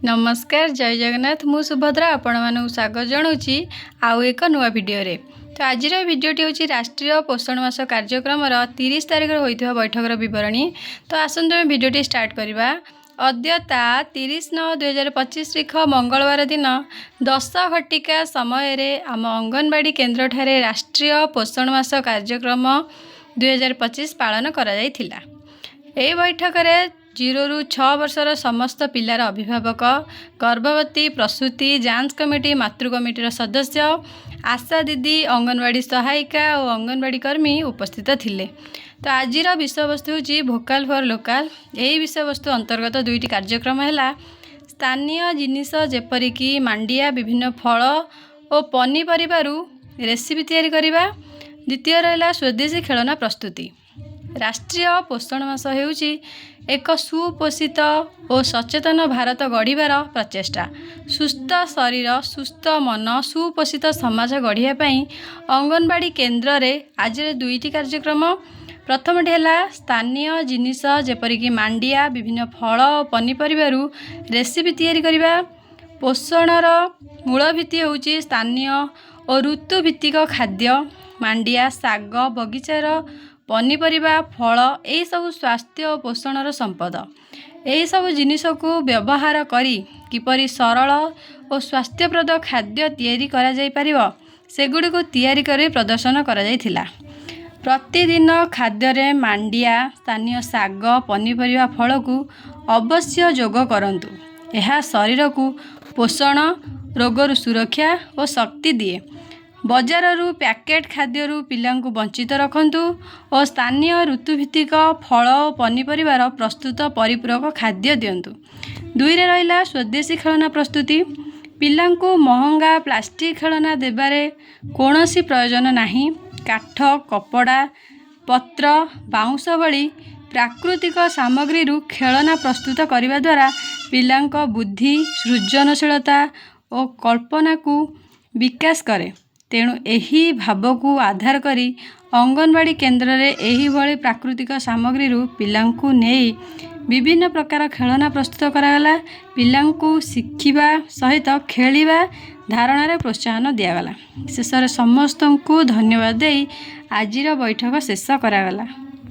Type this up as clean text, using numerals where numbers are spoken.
ନମସ୍କାର, ଜୟ ଜଗନ୍ନାଥ। ମୁଁ ସୁଭଦ୍ରା ଆପଣମାନଙ୍କୁ ସ୍ୱାଗତ ଜଣାଉଛି ଆଉ ଏକ ନୂଆ ଭିଡ଼ିଓରେ। ତ ଆଜିର ଭିଡ଼ିଓଟି ହେଉଛି ରାଷ୍ଟ୍ରୀୟ ପୋଷଣ ମାସ କାର୍ଯ୍ୟକ୍ରମର 30 ତାରିଖରେ ହୋଇଥିବା ବୈଠକର ବିବରଣୀ। ତ ଆସନ୍ତୁ, ଆମେ ଭିଡ଼ିଓଟି ଷ୍ଟାର୍ଟ କରିବା। ଅଦ୍ୟତା 30/9/2025 ତାରିଖ ମଙ୍ଗଳବାର ଦିନ 10 ଘଟିକା ସମୟରେ ଆମ ଅଙ୍ଗନବାଡ଼ି କେନ୍ଦ୍ରଠାରେ ରାଷ୍ଟ୍ରୀୟ ପୋଷଣ ମାସ କାର୍ଯ୍ୟକ୍ରମ 2025 ପାଳନ କରାଯାଇଥିଲା। ଏହି ବୈଠକରେ 0ରୁ 6 ବର୍ଷର ସମସ୍ତ ପିଲାର ଅଭିଭାବକ, ଗର୍ଭବତୀ, ପ୍ରସୂତି, ଯାଞ୍ଚ କମିଟି, ମାତୃ କମିଟିର ସଦସ୍ୟ, ଆଶା ଦିଦି, ଅଙ୍ଗନବାଡ଼ି ସହାୟିକା ଓ ଅଙ୍ଗନବାଡ଼ି କର୍ମୀ ଉପସ୍ଥିତ ଥିଲେ। ତ ଆଜିର ବିଷୟବସ୍ତୁ ହେଉଛି ଭୋକାଲ୍ ଫର୍ ଲୋକାଲ୍। ଏହି ବିଷୟବସ୍ତୁ ଅନ୍ତର୍ଗତ ଦୁଇଟି କାର୍ଯ୍ୟକ୍ରମ ହେଲା ସ୍ଥାନୀୟ ଜିନିଷ ଯେପରିକି ମାଣ୍ଡିଆ, ବିଭିନ୍ନ ଫଳ ଓ ପନିପରିବାରୁ ରେସିପି ତିଆରି କରିବା। ଦ୍ୱିତୀୟ ରହିଲା ସ୍ୱଦେଶୀ ଖେଳନା ପ୍ରସ୍ତୁତି। ରାଷ୍ଟ୍ରୀୟ ପୋଷଣ ମାସ ହେଉଛି ଏକ ସୁପୋଷିତ ଓ ସଚେତନ ଭାରତ ଗଢ଼ିବାର ପ୍ରଚେଷ୍ଟା। ସୁସ୍ଥ ଶରୀର, ସୁସ୍ଥ ମନ, ସୁପୋଷିତ ସମାଜ ଗଢ଼ିବା ପାଇଁ ଅଙ୍ଗନବାଡ଼ି କେନ୍ଦ୍ରରେ ଆଜିର ଦୁଇଟି କାର୍ଯ୍ୟକ୍ରମ। ପ୍ରଥମଟି ହେଲା ସ୍ଥାନୀୟ ଜିନିଷ ଯେପରିକି ମାଣ୍ଡିଆ, ବିଭିନ୍ନ ଫଳ ଓ ପନିପରିବାରୁ ରେସିପି ତିଆରି କରିବା। ପୋଷଣର ମୂଳ ଭିତ୍ତି ହେଉଛି ସ୍ଥାନୀୟ ଓ ଋତୁଭିତ୍ତିକ ଖାଦ୍ୟ। ମାଣ୍ଡିଆ, ଶାଗ, ବଗିଚାର ପନିପରିବା, ଫଳ ଏହିସବୁ ସ୍ୱାସ୍ଥ୍ୟ ଓ ପୋଷଣର ସମ୍ପଦ। ଏହିସବୁ ଜିନିଷକୁ ବ୍ୟବହାର କରି କିପରି ସରଳ ଓ ସ୍ୱାସ୍ଥ୍ୟପ୍ରଦ ଖାଦ୍ୟ ତିଆରି କରାଯାଇପାରିବ, ସେଗୁଡ଼ିକୁ ତିଆରି କରି ପ୍ରଦର୍ଶନ କରାଯାଇଥିଲା। ପ୍ରତିଦିନ ଖାଦ୍ୟରେ ମାଣ୍ଡିଆ, ସ୍ଥାନୀୟ ଶାଗ, ପନିପରିବା, ଫଳକୁ ଅବଶ୍ୟ ଯୋଗ କରନ୍ତୁ। ଏହା ଶରୀରକୁ ପୋଷଣ, ରୋଗରୁ ସୁରକ୍ଷା ଓ ଶକ୍ତି ଦିଏ। ବଜାରରୁ ପ୍ୟାକେଟ୍ ଖାଦ୍ୟରୁ ପିଲାଙ୍କୁ ବଞ୍ଚିତ ରଖନ୍ତୁ ଓ ସ୍ଥାନୀୟ ଋତୁଭିତ୍ତିକ ଫଳ ଓ ପନିପରିବାର ପ୍ରସ୍ତୁତ ପରିପୂରକ ଖାଦ୍ୟ ଦିଅନ୍ତୁ। ଦୁଇରେ ରହିଲା ସ୍ୱଦେଶୀ ଖେଳନା ପ୍ରସ୍ତୁତି। ପିଲାଙ୍କୁ ମହଙ୍ଗା ପ୍ଲାଷ୍ଟିକ୍ ଖେଳନା ଦେବାରେ କୌଣସି ପ୍ରୟୋଜନ ନାହିଁ। କାଠ, କପଡ଼ା, ପତ୍ର, ବାଉଁଶ ଭଳି ପ୍ରାକୃତିକ ସାମଗ୍ରୀରୁ ଖେଳନା ପ୍ରସ୍ତୁତ କରିବା ଦ୍ୱାରା ପିଲାଙ୍କ ବୁଦ୍ଧି, ସୃଜନଶୀଳତା ଓ କଳ୍ପନାକୁ ବିକାଶ କରେ। ତେଣୁ ଏହି ଭାବକୁ ଆଧାର କରି ଅଙ୍ଗନବାଡ଼ି କେନ୍ଦ୍ରରେ ଏହିଭଳି ପ୍ରାକୃତିକ ସାମଗ୍ରୀରୁ ପିଲାଙ୍କୁ ନେଇ ବିଭିନ୍ନ ପ୍ରକାର ଖେଳନା ପ୍ରସ୍ତୁତ କରାଗଲା। ପିଲାଙ୍କୁ ଶିଖିବା ସହିତ ଖେଳିବା ଧାରଣାରେ ପ୍ରୋତ୍ସାହନ ଦିଆଗଲା। ଶେଷରେ ସମସ୍ତଙ୍କୁ ଧନ୍ୟବାଦ ଦେଇ ଆଜିର ବୈଠକ ଶେଷ କରାଗଲା।